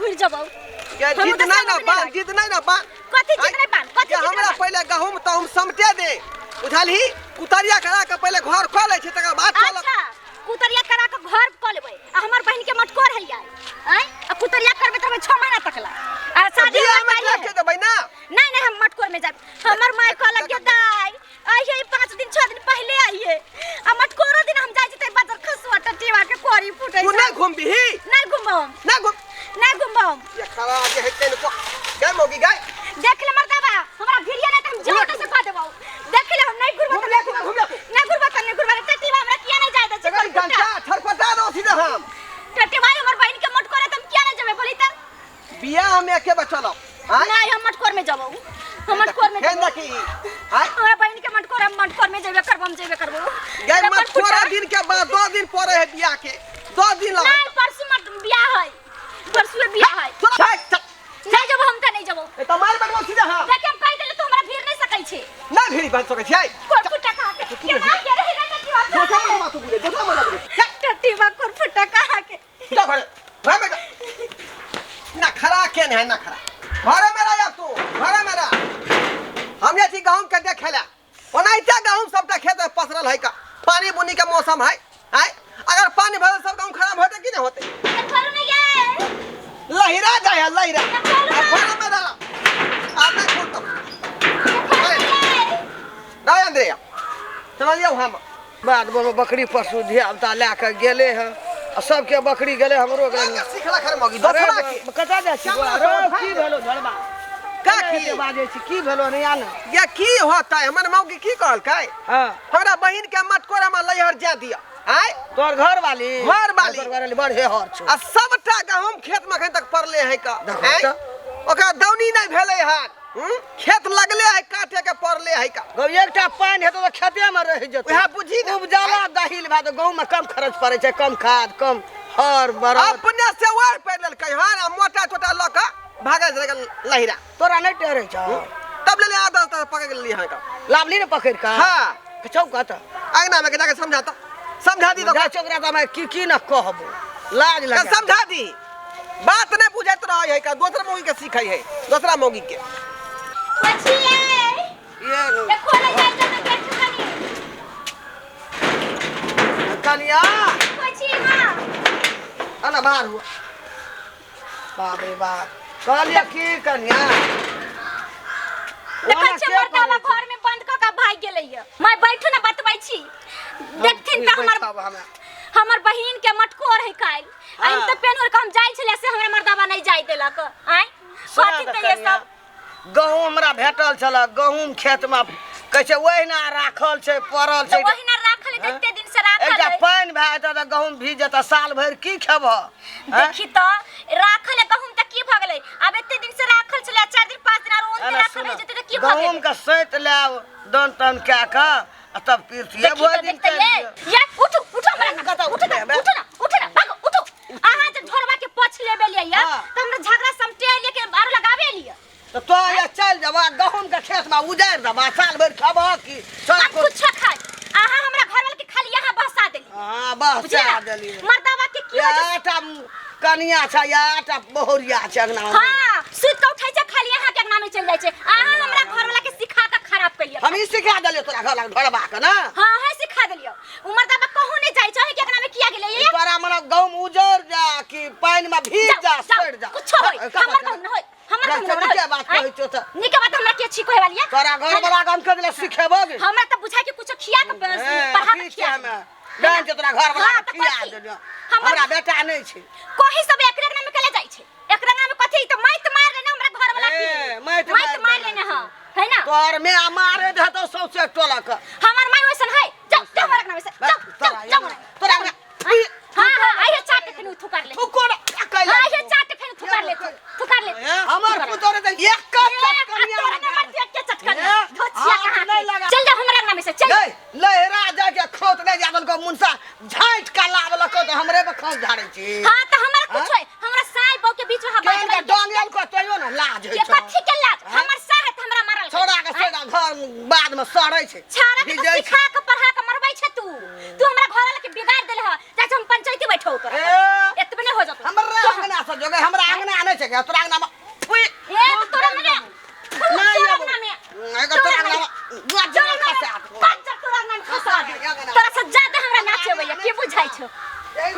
घुर जबौ। ये हम जीत तऽ नहीं ना समझ बान, नहीं जीत नहीं ना बान। कथी जीत नहीं बान, कथी ये जीत हमरा नहीं बान? पहिले गहूम तहूम समटे दे, बुझलही? कुतरिया करा के पहिले घर कऽ लै छी, तकर बाद चलब। अच्छा, कुतरिया करा के घर कऽ लेबै आ हमर बहिन के मटकोर है आइ। आँय, आ कुतरिया करबै तऽ 6 महीना तक ला आ तऽ शादी बियाह हमरा में काल्हि देखे है। देबै ना। नहीं नहीं, हम मटकोर में जाब। हमर माय कहलक गे दाइ, आइए 5 दिन 6 दिन पहले आइए आ मटकोरो दिन हम जाइ छी तऽ बाजार खसुआ टटीवा के कोरी फूटै तू छै। नहीं घुमबिही? नहीं घुमबौ हम। नहीं घुम। नहीं घुमबौ हम। ये खड़ा जे हेतै ने को गाय मौगी गाय। देख ले मर्दाबा, हमरा भिड़िया नहीं तऽ हम जोर से कह देबौ। देख ले, हम नहीं घुरबौ घुम तऽ ले, नहीं घुम ले। नहीं घुरबौ तऽ नहीं घुरबौ। टटीवा हमरा किया नहीं जाय दै छै? जगह कोरी घंटा छरपटा दो सीधा हम। टटीवा हमर बहिन के मटकोर है त हम किया नहीं जेबै बोली त? बियाह हम एके बार चलब। आँय? नहीं, हम मटकोर में जबौ, हम मटकोर में हे जबौ। देखी, आँय? हमरा बहिन के मटकोर, हम मटकोर में जेबे करबौ, हम जेबे करबौ। गए हमरा मटकोरा फुटा। दिन के बाद 2 दिन पड़े है बियाह के, 2 दिन लगे। नहीं, परसों मत बियाह है, परसों बियाह है। चल, चल, चल। नहीं जबौ हम त नहीं जबौ। ए त मार बनबौ सीधा हम। देख, हम कहि देले, तू हमरा भीड़ नहीं सकै छी। ना भीड़ बन सकै छी। कोर फुटा कहाँ के? के मार के रही रे टटीवा? दोसर मरबा तू बुझे, दोसर मरबा बुझे। टटीवा कोर फुटा कहाँ के? जा घरे, घर में जा। ना खड़ा के नहीं है, ना खड़ा। घरे में रह तू, घरे में रह। हम जे छी गहूम के देखे ला, ओनाहिते गहूम सबटा खेत में पसरल है का। पानी बुनी के मौसम है, आय? अगर पानी भरल सब गहूम खराब होते कि नहीं होते? घर में ये। लहिरा जाए है, लहिरा। घर में। घर में रह। आप नहीं छोड़ दो। रह अंदर। चला लिया हम। बाद में बकरी पशु धिया पुता लए कऽ गेलै हँ आ सबके बकरी गेलै, हमरो गेलै। सिखला खर मौगी, अरे दोसरा की? कतऽ जाइ छी? चमड़ा अरे, सब की भेलो झोलबा? का केना की? एते बाजै छी? की भेलो नहि आ ने? ये की होतै? हमर मौगी की कहलकै? हाँ। हमरा बहिन के मटकोरा में लैहर जा दिया। आँय? तोहर घर वाली? घर वाली। तोहर घर वाली बड़ हेहर छौ। आ सबटा गहूम खेत में अखन तक पड़ले है का। देखो आँय? तऽ। ओकरा दौनी नहीं भेलै हन। खेत लगले है, काटे के पड़ले है का। गौ एकटा पानि हेतौ तऽ खेते में रहि जेतौ। उएह बुझी ने। उपजाला दहिल भए तऽ गहूम में कम खर्च पड़ै छै, कम खाद, कम हर बरद। अपने से ओढ़ पड़ि लेलकै हन आ मोटा तोटा लऽ कऽ भागल रहै लहिरा। तोरा नहि टेरै छौ? तब लेले आदत तऽ पकड़ि लेलियै हन का। लाबली ने पकड़ि कऽ? हाँ। छौ कतऽ? अंगना में के जाके समझा तऽ, समझा दी तऽ। जा छौ ओकरा तऽ हम की की न कहबो, लाज लगा। समझा दी, बात नहीं बुझैत रहै है का, दोसर मौगी के सीखै है, दोसरा मौगी के। बचिए। ये लो। ए खोले जाय तऽ गेट कनी। कनिया। बचिए मां। अना बाहर हुआ। बाप रे बाप। कहलियै की कनिया? देखै छियै मर्दाबा घर में बंद कऽ के भागि गेलै य। माय बैठू ने, बतबै छी। देखथिन तऽ हमर बैठब हमे। हमर बहिन के मटकोर है काल्हि। हाँ। एहिमे तऽ पेन ओढ़ कऽ हम जाइ छलियै से हमरा मर्दाबा नहीं जाय देलक। आँय? सुना कथी तऽ तऽ ये कनिया, सब? गहूम हमरा भेटल छल, गहूम खेत में कहै छै ओहिना राखल छै, पड़ल तऽ छै। ओहिना राखल है, हाँ? कते दिन से राखल एकटा है। पानि भए जेतै तऽ गहूम भीज जेतै, साल भरि की खेबह? हाँ? देखी तऽ राखल है गहूम तऽ की भऽ गेलै? आब एते दिन से राखल छलै, 4 दिन 5 दिन आरो ओनते एना राखल सुनऽ, रहि जेतै तऽ की भऽ गेलै? गहूम के सैत लेब दन तन कए कऽ आ तब पीरथिए देखी भरि तऽ दिन देखते चलि ये। जियौ। ये, उठू, उठू हमरा कतऽ कतऽ, उठू ना, उठबै? उठू ना, उठू ना, भागो, उठू। अहाँ जे ढोरबा के पोछ लेबे लिए ये, हाँ। तऽ हमरा झगड़ा समटे लिए के आरो लगाबे लिए। तऽ तो ये चलि जेबह, गहूम के खेत में उजाड़ि देबह, साल भरि खेबह की? छोड़ा हम कुछो खाइ। अहाँ हमरा घरवाला के खाली यहाँ बहसा देली। हाँ, बहसा बुझलियै ना? देली। मर्दाबा के की हो जे- एटा कनिया छै, एटा बहुरिया छै अंगना में। हाँ, सुति कऽ उठै छै खाली अहाँ के अंगना में चलि जाइ छै। अहाँ हमरा घरवाला के सिखा कऽ खराब केलियै। हम ई सिखा देलियौ तोरा घर लग ढोरबा के ना? हाँ, अहाँ सिखा देलियौ। उ मर्दाबा कहूँ नहि जाइ छै, अहीं के अंगना में किया गेलै ये? तोरा मने गहूम उजड़ जा कि पानि में भीज जाउ, जा, जाउ, सड़ि जा। कुछो होय, हाँ, हमर गहूम न होय, हमर जा, गहूम न चल, होय। नीके बात आँय? कहै छियौ तऽ। नीके बात हमरा के छी कहै वाली ये? तोरा घर वाला के हम कह देले सिखेबो गे। हमरा तऽ बुझाइ कि कुछो खिया के ए, पढ़ा के अथी छै खिया हमे। जान छै तोरा घर वाला हाँ, के तऽ खिया कथी? देलियौ। हमर हमरा बेटा नहि छै। कहीं सब एकरे अंगना में केले जाइ छै? एकरे अंगना में कथी? ई तऽ माइत मार लेने हमरा घर वाला के। ए, माइत माइत मारि मार देने लेने हँ, है ना? तोहर माय मारे देतौ सौंसे टोला के। हमर माय वैसन है। जाओ, जाओ हमरा अंगना में से। जाओ, जाओ, जाओ हमरा। तोरा अंगना। हाँ, हाँ, आइए चाट के फेन थुकार ले। थुको ना, कैला। हाँ, आइए चाट के फेन थुकार ले, थुकार ले। हमर पुतोह रे तऽ एक कप चटकनिया तोरा ने मरती एक चटकनिया। ए, धोचिया हाथ कहाँ नहि के। लगा। चल जा हमरा अंगना में से, चल। गई, लहरा जाके खोत नहि जाबल को मुनसा झाँटि के लाबलको तऽ हमरे पर खोत झाड़ै छी। हाँ, तऽ हमरा हाँ? कुछ होय, हमरा साय बहू के बीच में हम केहन बात के करी। डोंगेल को तैयो ने लाज होइ ये छौ। कथी के लाज? हाँ? हमर साय है तऽ हमरा मारल। छोड़ा के आँय? छोड़ा घर बाद में सड़ै छै। छाड़ा के तऽ भिजै छै। सिखा के पढ़ा के मरबै छै तू। तू हमरा घर वाला के बिगाड़ देले ह। जा हम पंचायती बैठो तोरा। ए, एतबे नहि हो जतौ। हमरा अंगना से जो गे हमरा अंगना आनै छै के तोरा अंगना में फुई ए तोरा अंगना में नहीं तोरा आबो। अंगना में नहीं गे तोरा अंगना में तोरा अंगना में बच्चा तोरा अंगना में खसा दे। तोरा से ज्यादा हमरा नाचे भैया के बुझाइ छौ?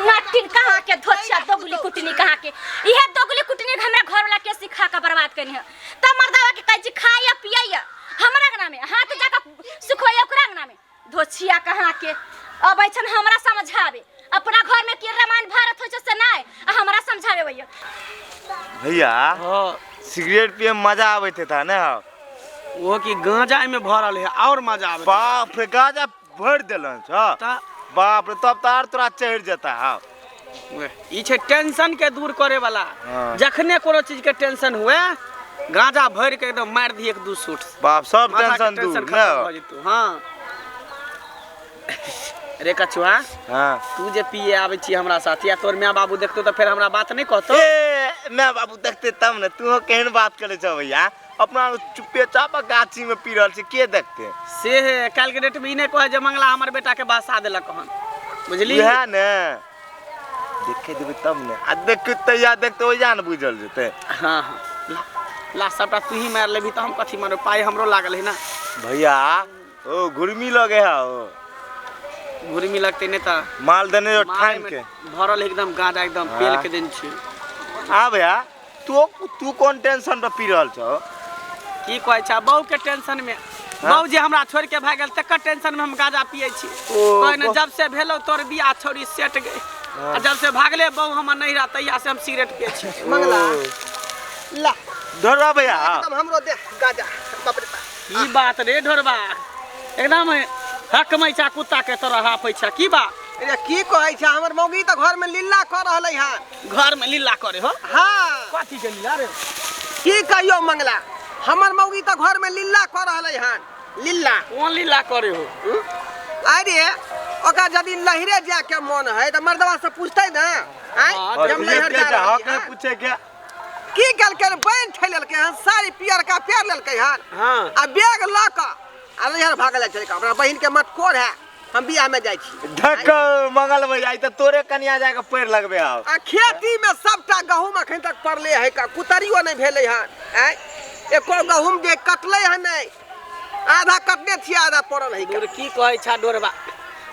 नाटिन कहाँ के धोछिया दोगुली कुटनी कहाँ के, इहे दोगुली कुटनी हमरा घर वाला के सिखा के बर्बाद कनी है। तब मर्दावा के कहै छी खाइया पियैया हमरा अंगना में, हाथ जाके सुखवैया ओकरा अंगना में। धोछिया कहाँ के अबै छन हमरा समझावे, अपना घर में के रामायण भारत होइ छै से नहि, आ हमरा समझावे भैया। भैया हाँ सिगरेट पिए में मजा आबैत हेता ने? वो कि गांजा एहिमे भरल है और मजा आबैत। बाप रे गांजा भरि देलन छ। त बाप रे तब तऽ आर तोरा चढ़ि जेता। हाँ ई छै टेंशन के दूर करे वाला। हाँ। जखने कोनो चीज के टेंशन हुए गांजा भरि के एकदम मारि दी एक दू सूट। बाप सब माथा के टेंशन दूर खत्म ने। भऽ जेतौ। हाँ रे कछुआ। हाँ तू जे पिए आबै छी हमरा साथ या तोर माय बाबू देखतो तऽ फेर हमरा बात नहीं कहतो? ए माय बाबू देखते तब ने, तू केहन बात करे छौ भैया? अपना चुप्पे चाप गाछी में पी रहल छी, के देखते? से है काल्हि के डेट में ई नहीं कहे जे मंगला हमर बेटा के बसा देलक हन, बुझली? इएह ने देखे देबै तब ने, आ देख तैया देखते ओहिजा ने बुझल जेतै। हाँ हाँ ला, ला सबटा तू ही मारि लेबही तऽ हम कथी मारब, पाइ हमरो लागल है ना। भैया ओ घुरमी लगे है, ओ घुरमी लगते नहीं तऽ माल देने जो मारे ठान में के भरल एकदम गांजा एकदम हाँ। पेल के देन छी। हाँ भैया तू तू कोन टेंशन पर पी रहल छौ? की कहै छै बहू के टेंशन में, बहू जे हमरा छोड़ के भागि गेल तकर टेंशन में हम गांजा पिए छी। ओ, कहै ने जब से भेलो तोर बियाह छौरी सेट गई, आ जब से भागले बहू हमर नहिरा तहिया से हम सिगरेट पिए छी। मंगला ला ढोरबा भैया एकदम हमरो दे गांजा। बाप रे बाप की बात रे ढोरबा, एकदम हक मैचा कुत्ता के तरह हाफै छै की बात? अरे की कहै छै, हमर मौगी तऽ घर में लीला कऽ रहलै हन। घर में लीला करे हो? हाँ। कथी के लीला रे? की कहियो मंगला, हमर मौगी तऽ घर में लीला कऽ रहलै हन। लीला कोन लीला करे हो? अरे ओकरा यदि लहरे जाय के मन है तऽ मर्दवा से पूछतै ने। आँय, हाँ, हम लहर जा रहली हक हन। पूछे के की केलकै, बनि ठेलकै हन, साड़ी पियरका पेर लेलकै हन। हाँ। आ बैग लऽ कऽ आ लहर भागल जाइ छलै। हमरा बहिन के मटकोर है, हम बियाह में जाइ छी। धक मंगल भैया ई तऽ तोरे कनिया जाके पैर लगबे आब। आ खेती में सबटा गहूम अखन तक पड़ले है का, कुतरियो नहीं भेलै हन। आँय, एको गहूम जे कटलै हन नहीं, आधा कटने छियै आधा पड़ल है। दूर की कहै छा डोरबा,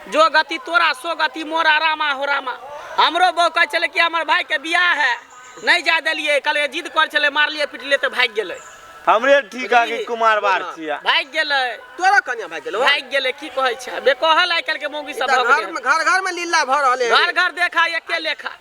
जो गति तोरा सो गति मोरा, रामा हो रामा। हमरो बहू कहै छलै कि हमर भाई के बियाह है, नहीं जाय देलियै, कहलियै जिद करै छलै, मारलियै पिटलियै तऽ भागि गेलै। हमरे ठीक है कि कुमार बार छियै। भागि गेलै। तोरा कनिया भागि गेलौ? भागि गेलै। की कहै छै बेकहल आइ काल्हि के मौगी सब ई तऽ भऽ घर गेलै। में घर घर में लीला भऽ रहलै हन। घर घर देखा एके लेखा।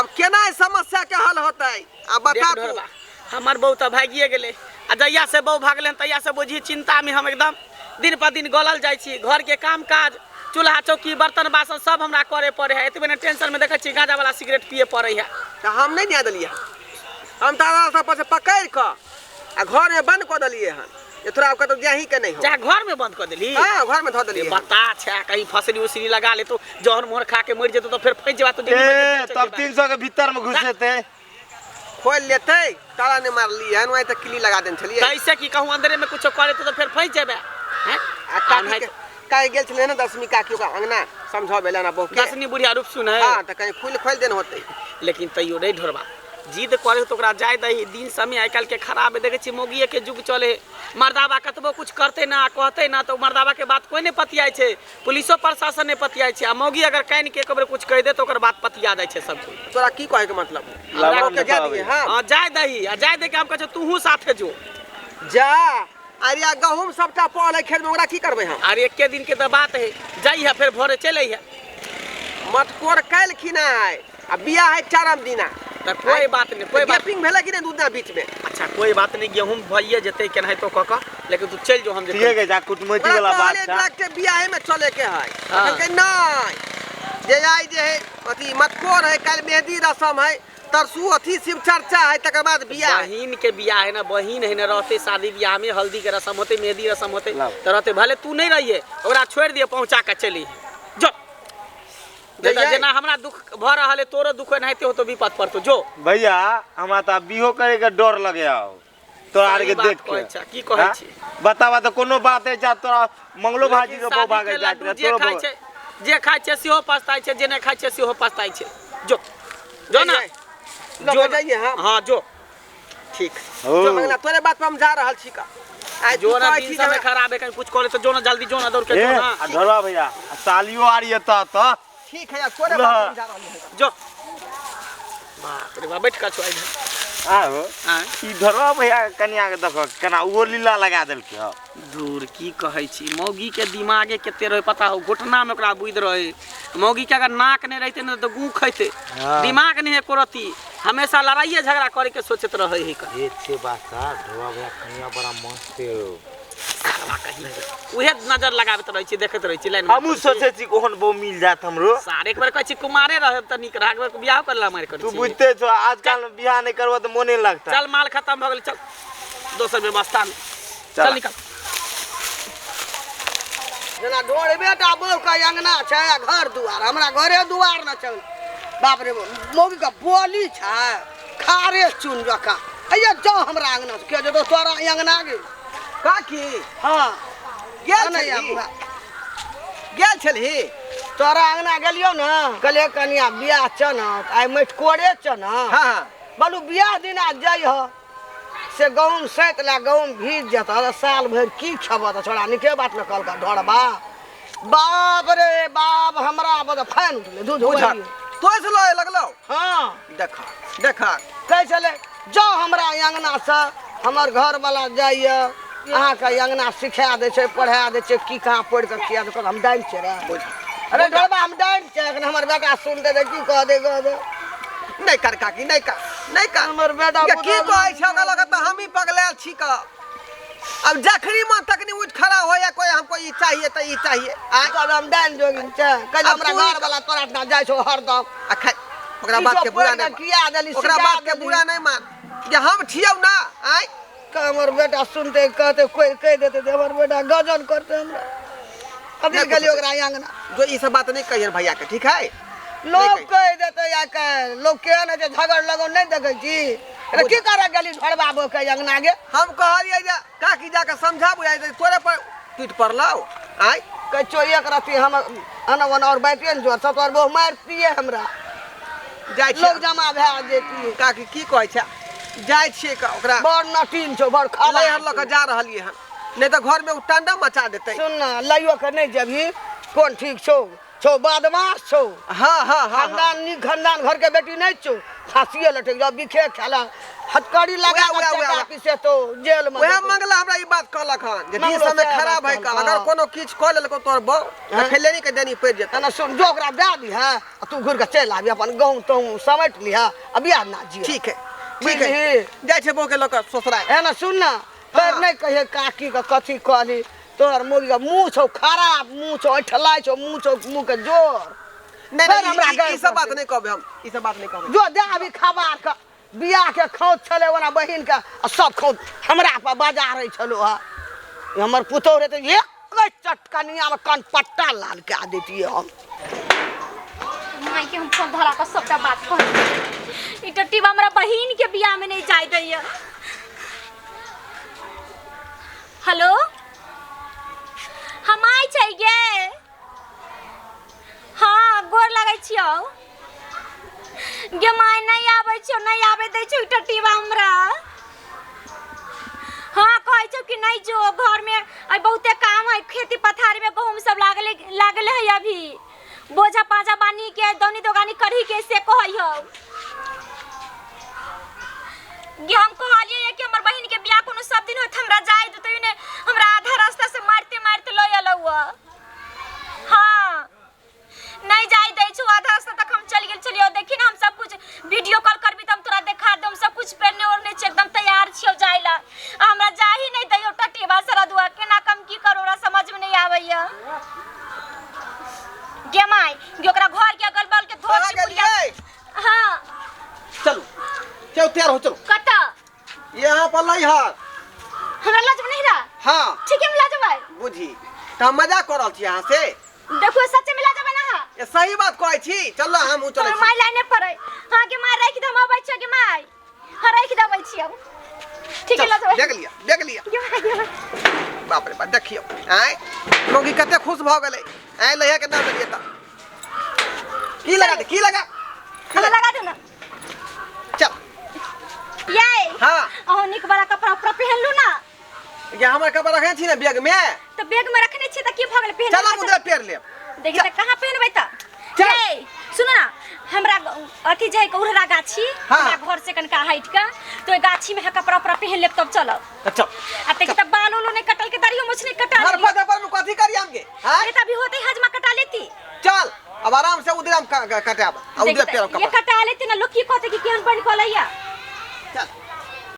अब केना ई समस्या के हल होतै आ बता देख तू। ढोरबा, हमर बहू तऽ भागिए गेलै, आ जहिया से बहू भागलै हन तहिया से बुझी चिंता में हम एकदम दिन पर दिन गलल जाइ छी। घर के काम काज चूल्हा चौकी बर्तन बासन सब हमरा करे पड़े है, एतबे ने टेंशन में देखै छी गांजा वाला सिगरेट पिए पड़े है। तऽ हम नहि जाय देलियै हन, हम तऽ सब पर से पकड़ि कऽ आ घर में बंद कऽ देलियै हन, जे तोरा कतौ जाही के नहि हो। चाहे घर में बंद कऽ देली? हाँ, घर में धऽ देलियै। बता छै कहीं फसरी उसरी लगा ले तो जहर मोहर खा के मरि जेतौ तऽ फेर फँसि जेबा तो। ए तब 300 के भीतर में घुस जेतै, खोलि लेतै, ताला नहि मारलियै हन, वहीं तऽ किल्ली लगा देने छलियै। कैसे की कहूँ अंदरे में कुछो करे तो फेर फँसि जेबे। हैं? आ काकी के काकी गेल छलै ने दसमी काकी ओकरा अंगना समझाबे ला ना बहू के। दसनी बुढ़िया रूप सुन है। हाँ तऽ कहीं खोलि खोलि देने होतै। लेकिन तैयो नहीं ढोरबा जिद करे तो ओकरा जाय दही। दिन समय आइ काल्हि के खराब है, देखै छी मौगिए के युग चले, मर्दाबा कतबो कुछ करतै ना कहतै ना तऽ मर्दाबा के बात कोइ नहि पतियाइ छै, पुलिसो प्रशासन नहि पतियाइ छै। आ मौगी अगर कानि के एक बेर कुछ कहि दे तऽ ओकर बात पतिया जाइ छै सब कोइ। तोरा की कहै के मतलब? लवन बहू के जाय बताबै। दियै? हाँ हाँ जाय दही, आ जाय दे के हम कहै छियौ तूहू साथे जो। जा। अरे आ गहूम सबटा पड़ल है खेत में, ओकरा की करबै हम? अरे एके दिन के तऽ बात है, जाइ है फेर भोरे चलि अइहे। मटकोर काल्हि खिना है आ बियाह है चारम दिना। तऽ कोई बात नहीं, कोई बात गैपिंग भेलै कि नहि दू दिना बीच में? अच्छा कोई बात नहीं, गेहूं भइए जेतै केनाहितो कऽ कऽ, लेकिन तू चलि जो। हम जे ठीक है जा कुटमैती ओकरा वाला बात कहलियै छै। डाक्टर बियाहे में चले के है। हाँ। कहलकै नहि, जे आइ जे है अथी मटकोर है, काल्हि मेहदी रसम है, तरसू अथी शिव चर्चा है, तकर बाद बियाह है। बहिन के बियाह है ना, बहिन है ना रहते शादी बियाह में हल्दी के रसम होते मेहंदी रसम होते लाओ। तऽ रहते, भले तू नहीं रहिए ओकरा छोड़ि दिए पहुंचा के चली जो। जइयै। जेना हमरा दुख भऽ रहल है तोरो दुख एनाहिते होतो, विपद पड़तो जो। भैया हमरा तऽ आब बिहो करे के डर लगे आओ तोरा आर के सही बात देख कहै के। छह, की कहै हाँ? छी? बतावा तऽ कोनो बात है जा तोरा मंगलो भाजी के लेकिन बहू शादी भागे के जाइत लड्डू रहे जे तोरो खाइ बहू। छै, जे खाइ छै सेहो पछताइ छै, जे नहि खाइ छै सेहो पछताइ छै। जो जो ना। जइयै। जो जाइए। हां। हां जो। ठीक। हो। जो मंगला, तोरे बात पर हम जा रहल छी का आइ जो तू ना कहै दिन छी समय जे खराब है, कहीं कुछ करे तो जो ना जल्दी जो ना दौड़ के ए जो ना। आ ढोरबा भैया, आ सालियो आर ये त ठीक है यार, तोरे ला। बात पर हम जा रहल छी। जो बाप रे बाप, बैठ का छो इधर। आहो। आँ? ई ढोरबा भैया के कनिया के देखो केना उहो लीला लगा देलकै हँ। दूर की कहै छी, मौगी के दिमागे कते रहे पता हो, घुटना में ओकरा बुद्धि रहे। मौगी के अगर नाक नहीं रहते ना तो गू खैते। हाँ। दिमाग नहीं है कोरती, हमेशा लड़ाइए झगड़ा करे के सोचत रहे है। ये छे बात ढोरबा भैया कनिया बड़ा मस्त है। साला कहीं उहे नजर लगाबैत रहै छी, देखैत रहै छी लाइन में। हमहूँ सोचै छी कोहन बहु मिल जात हमरो। सारे एक बार कहै छी कुमारे रहे त नीक रह, एक बार बियाह करला मारि करै तू छी। बुझते छो आजकल बियाह नहीं करबो तो मोने लगता। चल माल खत्म भ गेल, चल दोसर व्यवस्था में चल। चल निकल। जेना ढोर बेटा बहू के अंगना छै आ घर दुआर, हमरा घरे दुआर न छै। बाप रे, मौगी के बोली छै खारे चुन जकाँ। अइया जाओ हमरा अंगना से, के जेतो तोरा अंगना गे। काकी हाँ गेल नहीं छलही? आबू। गेल छलही तोरा अंगना गेलियौ ने, कहलियै कनिया बियाह छ ने, आइ मटिकोरे छ ने। हाँ। बोलू बियाह दिन आ जाइ ह से गहूँम सैत ला, गहूँम भीज जेतह साल भरि की खेबह। तऽ छोड़ा नीके बात ने कहलका ढोरबा। बाप रे बाप, हमरा बड़ फैन उठलै दूध बुझल तोय से लय लगलौ। हाँ। देखा देखा कहै छलै जाउ हमरा अंगना से, हमर घरवला जाइए अहाँके अंगना सिखा दै छै, पढ़ा दै छै, की कहाँ पढ़ि कऽ किया दे। हम डाइन छियै रे। अरे ढोरबा हम डाइन छियै, एखन हमर बेटा सुनतै तऽ की कह दे कह दे। नहीं कर काकी, नहीं कर, नहीं कर। हमर बेटा ये की कहै छै ओकरा लगत हम ही पगलायल छी का। अब जखनी मन तखनी उठ खड़ा हो या कोई हमको ई चाहिए त ई चाहिए। आ कहब हम डाइन जोगिन छै, कहले अब हमरा तू ही घर वाला तोरा ना जाइ छौ हरदम। आ खै ओकरा बात के बुरा नहीं मान। किया देली, ओकरा सिखा बात के देली। बुरा नहीं मान जे हम छियौ ना। आय कह हमर बेटा सुनते कहते कोई कहि देते तऽ हमर बेटा गजन करते हमरा। अभी नहीं गेलियै कुछ। ओकरा अंगना। जो ई सब बात नहीं कहियन भैया के, ठीक है? लोग कहि। कहि देते या कह लोग केहन होइ छै, झगड़ लगौ नहि देखै छी। अरे की करऽ गेली ढोरबा बहू के अंगना गे? हम कहलियै जे काकी जाके समझा बुझाइ दे, तोरे पर टूटि पड़लौ। आय कहै छौ एक रत्ती हम एना ओना और बाइटे ने जोर सब तोहर बहू मारितियै हमरा, जाइ लोग छियै। जमा भए जैतियै। काकी की कहै छै, जाइ छियै का ओकरा बड़ नटीन छौ, बड़ खराब लैहर लऽ कऽ जा रहलियै हन, नहीं तऽ घर में उ टांडा मचा देतै। सुन ना, लइयो के नहीं जेबही, कोन ठीक छौ, छौ बदमाश छौ। हाँ हाँ हाँ हाँ। खानदान नीक खानदान घर के बेटी नहीं छौ, फांसिए लटक जाओ, बिखे खेला हथकड़ी लगा उएह, उएह, के उएह, चटा उएह। पीसे तो जेल में वएह देतौ। मंगला हमरा ई बात कहलक हन जे दिन मंगलो समय सएह खराब बात है का, कहलक। अगर कोनो किछु कऽ लेलको तोहर बहू तऽ हाँ? खेलेनी के देनी पड़ि जेतौ। ना सुन, जो ओकरा दए दिहे आ तू घुरि के चलि आबी, अपन गहूँम तहूँम समेट लिहे आ बियाह ना जिए। ठीक है, ठीक है। बुझलिही? जाइ छै बहू के लऽ कऽ ससुराल। है ना सुन ना, फेर हाँ। नहीं कहिए काकी के कथी कहली, तोहर मुर्गी के मुँह छौ खराब, मुँह छौ ऐठलाइ छौ, मुँह छौ मुँह के जोर। नहीं फेर नहीं, हमरा ई सब बात गैर नहीं कहबै हम, ई सब बात नहीं कहबै। जो दे अभी खबार के बियाह के खौत छलै ओना बहिन के, आ सब खौत हमरा पर बजा रहै छलो हँ। हमर पुतोहु रहतै एक चटकनिया में कनपट्टा लाल कए दैतियै हम। माई के हम फोन धरा कऽ सबटा बात कहै। ई टट्टीबा हमरा बहिन के बियाह में नहीं जाय दैया। हेलो, हम आइ छै गे। हाँ गोर लगै छियौ गे। माय नहीं आबै छियौ, नहीं आबै दै छौ ई टट्टीबा हमरा। हाँ कहै छौ कि नहीं जो घर में आई बहुते काम है, खेती पथारी में गहूम सब लागले लागले है, अभी बोझा पाजा बानी के दौनी दोगानी करही के से कहै हौ गे। हम कहलियै कि हमर बहिन के बियाह कोनो सब दिन होत, हमरा जाय देतै ने, हमरा आधा रास्ता से मारते मारते लऽ एलौ। हाँ नहीं जाय दै छौ, आधा रास्ता तक हम चलि गेल छलियौ। देखी ना, हम सब कुछ वीडियो कॉल करबी तऽ हम तोरा देखा देम, सब कुछ पहनने ओढ़ने छियै, एकदम तैयार छियौ जाय ला, आ हमरा जा ही नहीं दैयौ टटीबा सरदुआ। केना कम की करू, हमरा समझ में नहीं आबैया गे। माय गे, ओकरा घर के अगल बगल के कहाँ धोती पुड़िया। गेलियै? हाँ चलू चलो, तैयार हो चलो। कतऽ? यहाँ पर लैहर। हमरा लजब नहीं रहा? हाँ। ठीक है, हम लजबै। बुझी तऽ हम मजाक कऽ रहल छी अहाँ से? देखो सच्चे में लजबै ना? हाँ ये सही बात कहै छी, चल हमहूँ चलै तोहर छी। माय लाइने पड़ै। हाँ गे माय, राखि दे, हम अबै छियौ गे माय। हाँ राखि देबै छियौ। ठीक है चल, लजबै। देख लिअ, देख लिअ। गे माय, गे माय। बाप रे बाप, देखियौ आँय मौगी कते खुश भऽ गेलै। आँय लैया के नाम लेलियै तऽ की लगा दे, की लगा, हमरा लगा दे ना। चल। ये हमर कपड़ा रखने छी ने बैग में। तऽ बैग में रखने छियै तऽ की भऽ गेलै? चल हम पहिन उधर पेर लेब। देखी तऽ कहाँ पहिनबै तऽ? चल। ए सुन ना, हमरा अथी जे है उड़रा गाछी, हाँ। हमरा घर से कनिका हटि कऽ, तो ओहि गाछी में कपड़ा उपड़ा पहिन लेब तब चलब। तऽ चल। आ देखी तऽ बाल उलो नहीं कटल के दाढ़ियो मोछ नहीं कटा घर लेली। पर पर में कथी करी हमके? हाँ? अरे तभी होते हजमा कटा लेती। चल अब आराम से उधर हम कटाब आ देखी उधर तऽ पेरब ये कपड़ा। कटा लेती ना, लोग की कहते कि केहन बन कलैया। चल।